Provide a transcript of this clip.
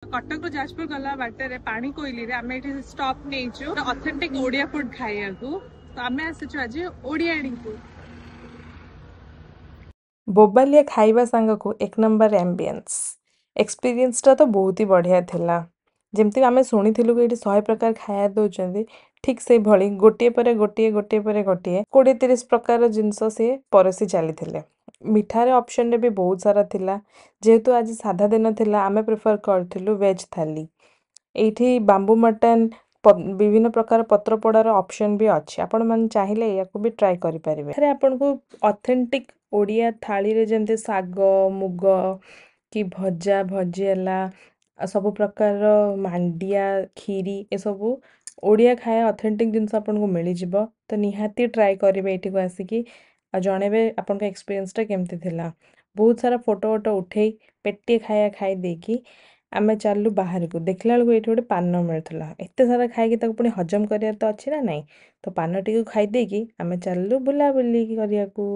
କଟକରୁ ଯାଜପୁର ଗଲା ବାଟରେ ପାଣି କୋଇଲିରେ ଆମେ ଏଠି ଷ୍ଟପ୍ ନେଇଛୁ ଅଥେଣ୍ଟିକ ଓଡ଼ିଆ ଫୁଡ୍ ଖାଇବାକୁ। ତ ଆମେ ଆସିଛୁ ଆଜି ଓଡ଼ିଆଣୀକୁ। ବୋବାଲିଆ ଖାଇବା ସାଙ୍ଗକୁ ଏକ ନମ୍ବର ଆମ୍ବିଏନ୍ସ, ଏକ୍ସପିରିଏନ୍ସଟା ତ ବହୁତ ହି ବଢ଼ିଆ ଥିଲା। ଯେମିତି ଆମେ ଶୁଣିଥିଲୁ କି ଏଇଠି 100 ପ୍ରକାର ଖାଇବା ଦେଉଛନ୍ତି, ଠିକ୍ ସେଇଭଳି ଗୋଟିଏ ପରେ ଗୋଟିଏ, ଗୋଟିଏ ପରେ ଗୋଟିଏ 20-30 ପ୍ରକାର ଜିନିଷ ସିଏ ପରସି ଚାଲିଥିଲେ। ମିଠାରେ ଅପସନ୍ରେ ବି ବହୁତ ସାରା ଥିଲା। ଯେହେତୁ ଆଜି ସାଧା ଦିନ ଥିଲା, ଆମେ ପ୍ରିଫର୍ କରିଥିଲୁ ଭେଜ୍ ଥାଲି। ଏଇଠି ବାମ୍ବୁ ମଟନ୍, ବିଭିନ୍ନ ପ୍ରକାର ପତ୍ରପୋଡ଼ାର ଅପସନ୍ ବି ଅଛି। ଆପଣମାନେ ଚାହିଁଲେ ଏହାକୁ ବି ଟ୍ରାଏ କରିପାରିବେ। ଏଠାରେ ଆପଣଙ୍କୁ ଅଥେଣ୍ଟିକ୍ ଓଡ଼ିଆ ଥାଳିରେ ଯେମିତି ଶାଗ ମୁଗ କି ଭଜା ଭଜି ହେଲା, ସବୁ ପ୍ରକାରର ମାଣ୍ଡିଆ କ୍ଷୀରି, ଏସବୁ ଓଡ଼ିଆ ଖାଇବା ଅଥେଣ୍ଟିକ୍ ଜିନିଷ ଆପଣଙ୍କୁ ମିଳିଯିବ। ତ ନିହାତି ଟ୍ରାଏ କରିବେ ଏଇଠିକୁ ଆସିକି ଆଉ ଜଣେଇବେ ଆପଣଙ୍କ ଏକ୍ସପିରିଏନ୍ସଟା କେମିତି ଥିଲା। ବହୁତ ସାରା ଫଟୋ ଫଟୋ ଉଠେଇ, ପେଟିଏ ଖାଇବା ଖାଇ ଦେଇକି ଆମେ ଚାଲିଲୁ ବାହାରକୁ। ଦେଖିଲା ବେଳକୁ ଏଇଠି ଗୋଟେ ପାନ ମିଳୁଥିଲା। ଏତେ ସାରା ଖାଇକି ତାକୁ ପୁଣି ହଜମ କରିବାର ତ ଅଛି ନା ନାହିଁ? ତ ପାନଟିକୁ ଖାଇ ଦେଇକି ଆମେ ଚାଲିଲୁ ବୁଲାବୁଲି କରିବାକୁ।